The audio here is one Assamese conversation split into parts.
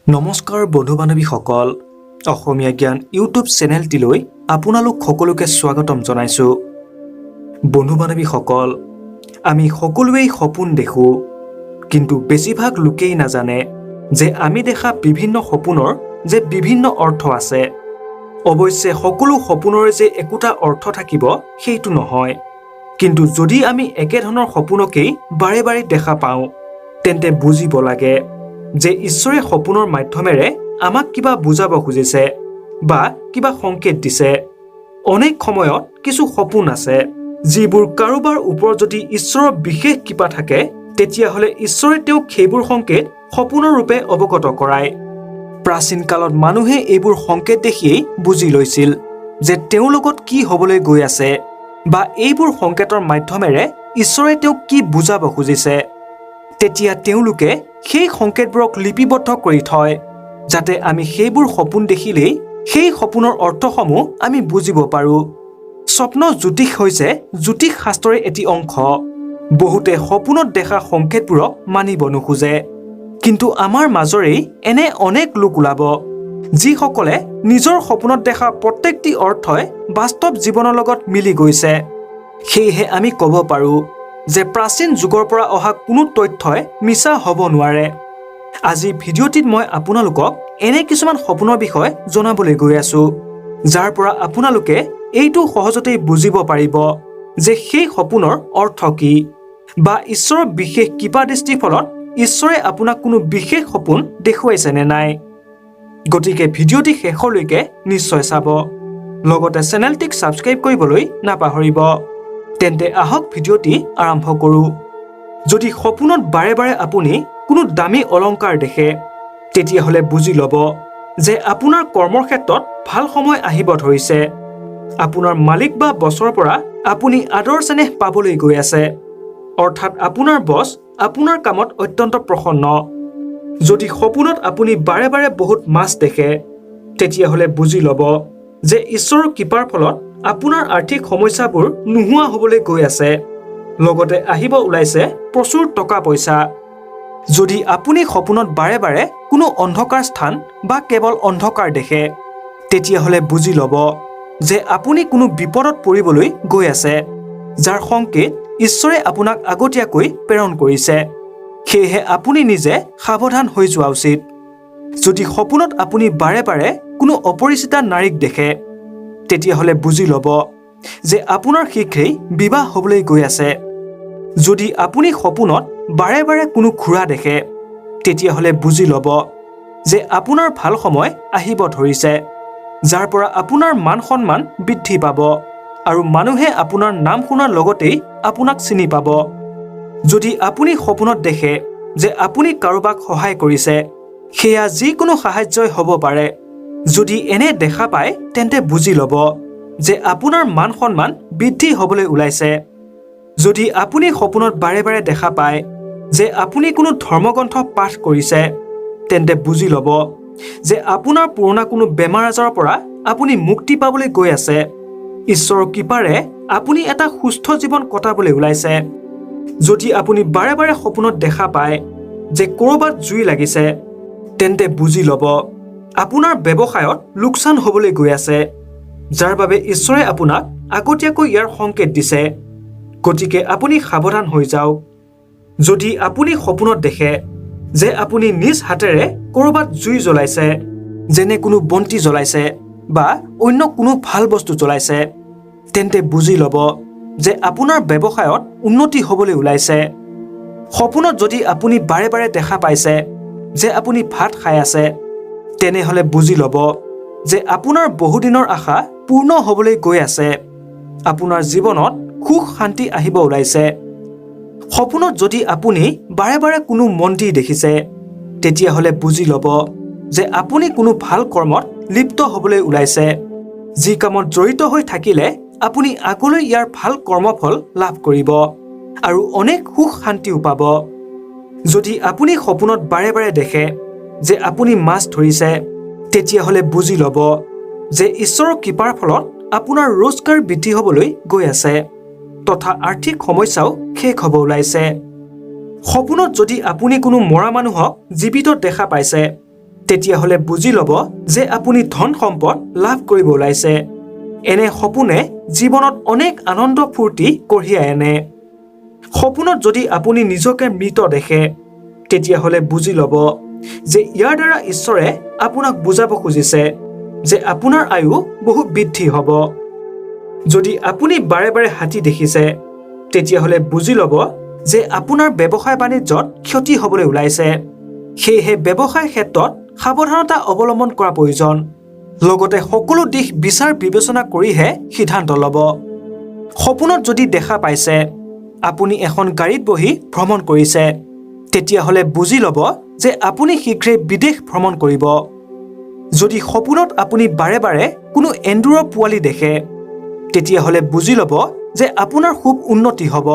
নমস্কাৰ বন্ধু বান্ধৱীসকল, অসমীয়া জ্ঞান ইউটিউব চেনেলটিলৈ আপোনালোক সকলোকে স্বাগতম জনাইছোঁ। বন্ধু বান্ধৱীসকল, আমি সকলোৱেই সপোন দেখোঁ, কিন্তু বেছিভাগ লোকেই নাজানে যে আমি দেখা বিভিন্ন সপোনৰ যে বিভিন্ন অৰ্থ আছে। অৱশ্যে সকলো সপোনৰে যে একোটা অৰ্থ থাকিব সেইটো নহয়, কিন্তু যদি আমি একেধৰণৰ সপোনকেই বাৰে বাৰে দেখা পাওঁ, তেন্তে বুজিব লাগে যে ঈশ্বৰে সপোনৰ মাধ্যমেৰে আমাক কিবা বুজাব খুজিছে বা কিবা সংকেত দিছে। অনেক সময়ত কিছু সপোন আছে, যিবোৰ কাৰোবাৰ ওপৰত যদি ঈশ্বৰৰ বিশেষ কৃপা থাকে, তেতিয়াহ'লে ঈশ্বৰে তেওঁক সেইবোৰ সংকেত সপোনৰ ৰূপে অৱগত কৰায়। প্ৰাচীন কালত মানুহে এইবোৰ সংকেত দেখিয়েই বুজি লৈছিল যে তেওঁৰ লগত কি হ'বলৈ গৈ আছে বা এইবোৰ সংকেতৰ মাধ্যমেৰে ঈশ্বৰে তেওঁক কি বুজাব খুজিছে। তেতিয়া তেওঁলোকে সেই সংকেতবোৰক লিপিবদ্ধ কৰি থয়, যাতে আমি সেইবোৰ সপোন দেখিলেই সেই সপোনৰ অৰ্থসমূহ আমি বুজিব পাৰোঁ। স্বপ্ন জ্যোতিষ হৈছে জ্যোতিষ শাস্ত্ৰৰে এটি অংশ। বহুতে সপোনত দেখা সংকেতবোৰক মানিব নোখোজে, কিন্তু আমাৰ মাজৰেই এনে অনেক লোক ওলাব, যিসকলে নিজৰ সপোনত দেখা প্ৰত্যেকটি অৰ্থই বাস্তৱ জীৱনৰ লগত মিলি গৈছে। সেয়েহে আমি ক'ব পাৰোঁ যে প্ৰাচীন যুগৰ পৰা অহা কোনো তথ্যই মিছা হ'ব নোৱাৰে। আজি ভিডিঅ'টিত মই আপোনালোকক এনে কিছুমান সপোনৰ বিষয়ে জনাবলৈ গৈ আছোঁ, যাৰ পৰা আপোনালোকে এইটো সহজতেই বুজিব পাৰিব যে সেই সপোনৰ অৰ্থ কি বা ঈশ্বৰৰ বিশেষ কৃপা দৃষ্টিৰ ফলত ঈশ্বৰে আপোনাক কোনো বিশেষ সপোন দেখুৱাইছে নে নাই। গতিকে ভিডিঅ'টি শেষলৈকে নিশ্চয় চাব, লগতে চেনেলটিক ছাবস্ক্ৰাইব কৰিবলৈ নাপাহৰিব। তেন্তে আহক, ভিডিঅ'টি আৰম্ভ কৰোঁ। যদি সপোনত বাৰে বাৰে আপুনি কোনো দামী অলংকাৰ দেখে, তেতিয়াহ'লে বুজি ল'ব যে আপোনাৰ কৰ্মৰ ক্ষেত্ৰত ভাল সময় আহিব ধৰিছে। আপোনাৰ মালিক বা বছৰ পৰা আপুনি আদৰ চেনেহ পাবলৈ গৈ আছে, অৰ্থাৎ আপোনাৰ বছ আপোনাৰ কামত অত্যন্ত প্ৰসন্ন। যদি সপোনত আপুনি বাৰে বাৰে বহুত মাছ দেখে, তেতিয়াহ'লে বুজি ল'ব যে ঈশ্বৰৰ কৃপাৰ ফলত আপোনাৰ আৰ্থিক সমস্যাবোৰ নোহোৱা হ'বলৈ গৈ আছে, লগতে আহিব ওলাইছে প্ৰচুৰ টকা পইচা। যদি আপুনি সপোনত বাৰে বাৰে কোনো অন্ধকাৰ স্থান বা কেৱল অন্ধকাৰ দেখে, তেতিয়াহ'লে বুজি ল'ব যে আপুনি কোনো বিপদত পৰিবলৈ গৈ আছে, যাৰ সংকেত ঈশ্বৰে আপোনাক আগতীয়াকৈ প্ৰেৰণ কৰিছে। সেয়েহে আপুনি নিজে সাৱধান হৈ যোৱা উচিত। যদি সপোনত আপুনি বাৰে বাৰে কোনো অপৰিচিতা নাৰীক দেখে, তেতিয়াহ'লে বুজি ল'ব যে আপোনাৰ শীঘ্ৰেই বিবাহ হ'বলৈ গৈ আছে। যদি আপুনি সপোনত বাৰে বাৰে কোনো ঘোঁৰা দেখে, তেতিয়াহ'লে বুজি ল'ব যে আপোনাৰ ভাল সময় আহিব ধৰিছে, যাৰ পৰা আপোনাৰ মান সন্মান বৃদ্ধি পাব আৰু মানুহে আপোনাৰ নাম শুনাৰ লগতেই আপোনাক চিনি পাব। যদি আপুনি সপোনত দেখে যে আপুনি কাৰোবাক সহায় কৰিছে, সেয়া যিকোনো সাহায্যই হ'ব পাৰে, যদি এনে দেখা পায়, তেন্তে বুজি ল'ব যে আপোনাৰ মান সন্মান বৃদ্ধি হ'বলৈ ওলাইছে। যদি আপুনি সপোনত বাৰে বাৰে দেখা পায় যে আপুনি কোনো ধৰ্মগ্ৰন্থ পাঠ কৰিছে, তেন্তে বুজি ল'ব যে আপোনাৰ পুৰণা কোনো বেমাৰ আজাৰৰ পৰা আপুনি মুক্তি পাবলৈ গৈ আছে। ঈশ্বৰৰ কৃপাৰে আপুনি এটা সুস্থ জীৱন কটাবলৈ ওলাইছে। যদি আপুনি বাৰে বাৰে সপোনত দেখা পায় যে ক'ৰবাত জুই লাগিছে, তেন্তে বুজি ল'ব আপোনাৰ ব্যৱসায়ত লোকচান হ'বলৈ গৈ আছে, যাৰ বাবে ঈশ্বৰে আপোনাক আগতীয়াকৈ ইয়াৰ সংকেত দিছে। গতিকে আপুনি সাৱধান হৈ যাওক। যদি আপুনি সপোনত দেখে যে আপুনি নিজ হাতেৰে ক'ৰবাত জুই জ্বলাইছে, যেনে কোনো বন্তি জ্বলাইছে বা অন্য কোনো ভাল বস্তু জ্বলাইছে, তেন্তে বুজি ল'ব যে আপোনাৰ ব্যৱসায়ত উন্নতি হ'বলৈ ওলাইছে। সপোনত যদি আপুনি বাৰে বাৰে দেখা পাইছে যে আপুনি ভাত খাই আছে, তেনেহ'লে বুজি ল'ব যে আপোনাৰ বহুদিনৰ আশা পূৰ্ণ হ'বলৈ গৈ আছে। আপোনাৰ জীৱনত সুখ শান্তি আহিব ওলাইছে। সপোনত যদি আপুনি বাৰে বাৰে কোনো মন্দিৰ দেখিছে, তেতিয়াহ'লে বুজি ল'ব যে আপুনি কোনো ভাল কৰ্মত লিপ্ত হ'বলৈ ওলাইছে, যি কামত জড়িত হৈ থাকিলে আপুনি আগলৈ ইয়াৰ ভাল কৰ্মফল লাভ কৰিব আৰু অনেক সুখ শান্তিও পাব। যদি আপুনি সপোনত বাৰে বাৰে দেখে যে আপুনি মাছ ধৰিছে, তেতিয়াহ'লে বুজি ল'ব যে ঈশ্বৰৰ কৃপাৰ ফলত আপোনাৰ ৰোজগাৰ বৃদ্ধি হ'বলৈ গৈ আছে তথা আৰ্থিক সমস্যাও শেষ হ'ব ওলাইছে। সপোনত যদি আপুনি কোনো মৰা মানুহক জীৱিত দেখা পাইছে, তেতিয়াহ'লে বুজি ল'ব যে আপুনি ধন সম্পদ লাভ কৰিব ওলাইছে। এনে সপোনে জীৱনত অনেক আনন্দ ফূৰ্তি কঢ়িয়াই আনে। সপোনত যদি আপুনি নিজকে মৃত দেখে, তেতিয়াহ'লে বুজি ল'ব যে ইয়াৰ দ্বাৰা ঈশ্বৰে আপোনাক বুজাব খুজিছে যে আপোনাৰ আয়ু বহু বৃদ্ধি হ'ব। যদি আপুনি বাৰে বাৰে হাতী দেখিছে, তেতিয়াহ'লে বুজি ল'ব যে আপোনাৰ ব্যৱসায় বাণিজ্যত ক্ষতি হ'বলৈ ওলাইছে। সেয়েহে ব্যৱসায় ক্ষেত্ৰত সাৱধানতা অৱলম্বন কৰা প্ৰয়োজন। লগতে সকলো দিশ বিচাৰ বিবেচনা কৰিহে সিদ্ধান্ত ল'ব। সপোনত যদি দেখা পাইছে আপুনি এখন গাড়ীত বহি ভ্ৰমণ কৰিছে, তেতিয়াহ'লে বুজি ল'ব যে আপুনি শীঘ্ৰেই বিদেশ ভ্ৰমণ কৰিব। যদি সপোনত আপুনি বাৰে বাৰে কোনো এন্দুৰৰ পোৱালি দেখে, তেতিয়াহ'লে বুজি ল'ব যে আপোনাৰ খুব উন্নতি হ'ব।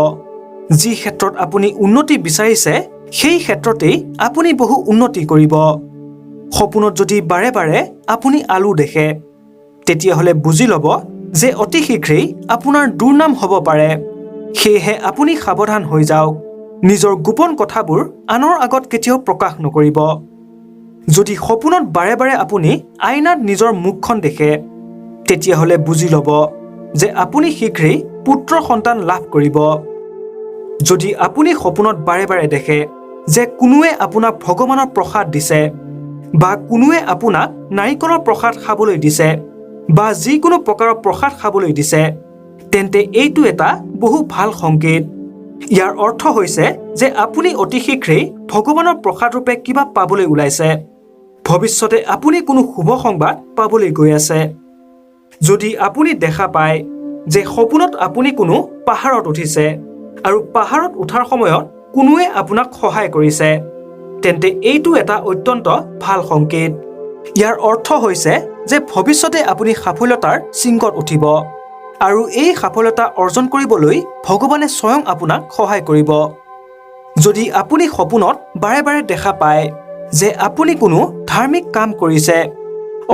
যি ক্ষেত্ৰত আপুনি উন্নতি বিচাৰিছে, সেই ক্ষেত্ৰতেই আপুনি বহু উন্নতি কৰিব। সপোনত যদি বাৰে বাৰে আপুনি আলু দেখে, তেতিয়াহ'লে বুজি ল'ব যে অতি শীঘ্ৰেই আপোনাৰ দুৰ্নাম হ'ব পাৰে। সেয়েহে আপুনি সাৱধান হৈ যাওক। নিজৰ গোপন কথাবোৰ আনৰ আগত কেতিয়াও প্ৰকাশ নকৰিব। যদি সপোনত বাৰে বাৰে আপুনি আইনাত নিজৰ মুখখন দেখে, তেতিয়াহ'লে বুজি ল'ব যে আপুনি শীঘ্ৰেই পুত্ৰ সন্তান লাভ কৰিব। যদি আপুনি সপোনত বাৰে বাৰে দেখে যে কোনোৱে আপোনাক ভগৱানৰ প্ৰসাদ দিছে বা কোনোৱে আপোনাক নাৰিকলৰ প্ৰসাদ খাবলৈ দিছে বা যিকোনো প্ৰকাৰৰ প্ৰসাদ খাবলৈ দিছে, তেন্তে এইটো এটা বহু ভাল সংকেত। ইয়াৰ অৰ্থ হৈছে যে আপুনি অতি শীঘ্ৰেই ভগৱানৰ প্ৰসাদ ৰূপে কিবা পাবলৈ ওলাইছে। ভৱিষ্যতে আপুনি কোনো শুভ সংবাদ পাবলৈ গৈ আছে। যদি আপুনি দেখা পায় যে সপোনত আপুনি কোনো পাহাৰত উঠিছে আৰু পাহাৰত উঠাৰ সময়ত কোনোৱে আপোনাক সহায় কৰিছে, তেন্তে এইটো এটা অত্যন্ত ভাল সংকেত। ইয়াৰ অৰ্থ হৈছে যে ভৱিষ্যতে আপুনি সাফল্যতাৰ শৃংগত উঠিব আৰু এই সাফল্যতা অৰ্জন কৰিবলৈ ভগৱানে স্বয়ং আপোনাক সহায় কৰিব। যদি আপুনি সপোনত বাৰে বাৰে দেখা পায় যে আপুনি কোনো ধাৰ্মিক কাম কৰিছে,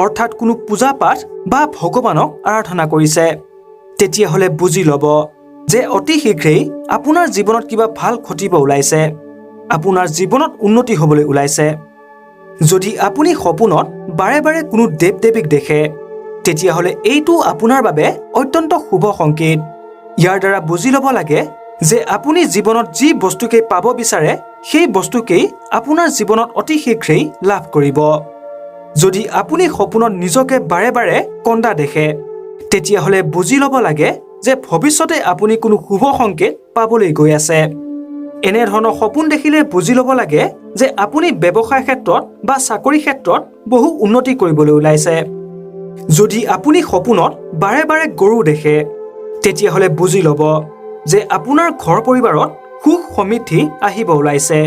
অৰ্থাৎ কোনো পূজা পাঠ বা ভগৱানক আৰাধনা কৰিছে, তেতিয়াহ'লে বুজি ল'ব যে অতি শীঘ্ৰেই আপোনাৰ জীৱনত কিবা ভাল ঘটিব ওলাইছে, আপোনাৰ জীৱনত উন্নতি হ'বলৈ ওলাইছে। যদি আপুনি সপোনত বাৰে বাৰে কোনো দেৱ দেৱীক দেখে, তেতিয়াহ'লে এইটো আপোনাৰ বাবে অত্যন্ত শুভ সংকেত। ইয়াৰ দ্বাৰা বুজি ল'ব লাগে যে আপুনি জীৱনত যি বস্তুকেই পাব বিচাৰে, সেই বস্তুকেই আপোনাৰ জীৱনত অতি শীঘ্ৰেই লাভ কৰিব। যদি আপুনি সপোনত নিজকে বাৰে বাৰে কন্দা দেখে, তেতিয়াহ'লে বুজি ল'ব লাগে যে ভৱিষ্যতে আপুনি কোনো শুভ সংকেত পাবলৈ গৈ আছে। এনেধৰণৰ সপোন দেখিলে বুজি ল'ব লাগে যে আপুনি ব্যৱসায় ক্ষেত্ৰত বা চাকৰি ক্ষেত্ৰত বহু উন্নতি কৰিবলৈ ওলাইছে। যদি আপুনি সপোনত বাৰে বাৰে গৰু দেখে, তেতিয়াহ'লে বুজি ল'ব যে আপোনাৰ ঘৰ পৰিবাৰত সুখ সমৃদ্ধি আহিব ওলাইছে,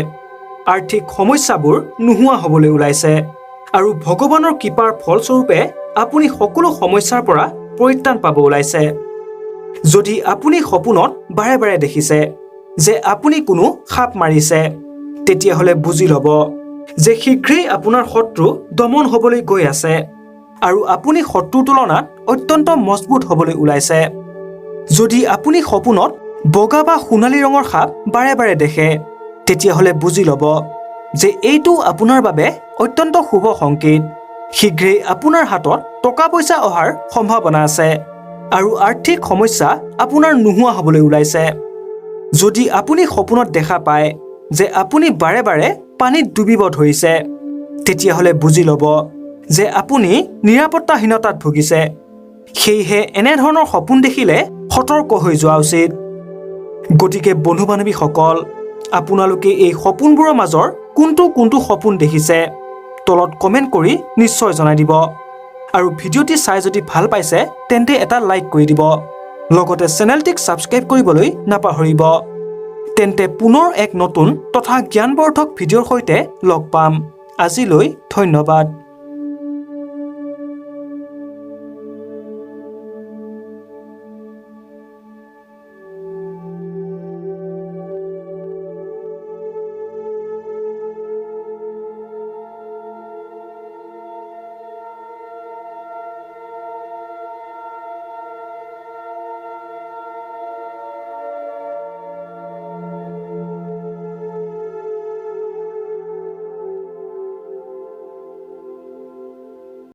আৰ্থিক সমস্যাবোৰ নোহোৱা হ'বলৈ ওলাইছে আৰু ভগৱানৰ কৃপাৰ ফলস্বৰূপে আপুনি সকলো সমস্যাৰ পৰা পৰিত্ৰাণ পাব ওলাইছে। যদি আপুনি সপোনত বাৰে বাৰে দেখিছে যে আপুনি কোনো সাপ মাৰিছে, তেতিয়াহ'লে বুজি ল'ব যে শীঘ্ৰেই আপোনাৰ শত্ৰু দমন হ'বলৈ গৈ আছে আৰু আপুনি শত্ৰুৰ তুলনাত অত্যন্ত মজবুত হ'বলৈ ওলাইছে। যদি আপুনি সপোনত বগা বা সোণালী ৰঙৰ সাপ বাৰে বাৰে দেখে, তেতিয়াহ'লে বুজি ল'ব যে এইটো আপোনাৰ বাবে অত্যন্ত শুভ সংকেত। শীঘ্ৰেই আপোনাৰ হাতত টকা পইচা অহাৰ সম্ভাৱনা আছে আৰু আৰ্থিক সমস্যা আপোনাৰ নোহোৱা হ'বলৈ ওলাইছে। যদি আপুনি সপোনত দেখা পায় যে আপুনি বাৰে বাৰে পানীত ডুবিব ধৰিছে, তেতিয়াহ'লে বুজি ল'ব যে আপুনি নিৰাপত্তাহীনতাত ভুগিছে। সেয়েহে এনেধৰণৰ সপোন দেখিলে সতৰ্ক হৈ যোৱা উচিত। গতিকে বন্ধু বান্ধৱীসকল, আপোনালোকে এই সপোনবোৰৰ মাজৰ কোনটো কোনটো সপোন দেখিছে, তলত কমেণ্ট কৰি নিশ্চয় জনাই দিব আৰু ভিডিঅ'টি চাই যদি ভাল পাইছে, তেন্তে এটা লাইক কৰি দিব। লগতে চেনেলটিক ছাবস্ক্ৰাইব কৰিবলৈ নাপাহৰিব। তেন্তে পুনৰ এক নতুন তথা জ্ঞানবৰ্ধক ভিডিঅ'ৰ সৈতে লগ পাম। আজিলৈ ধন্যবাদ।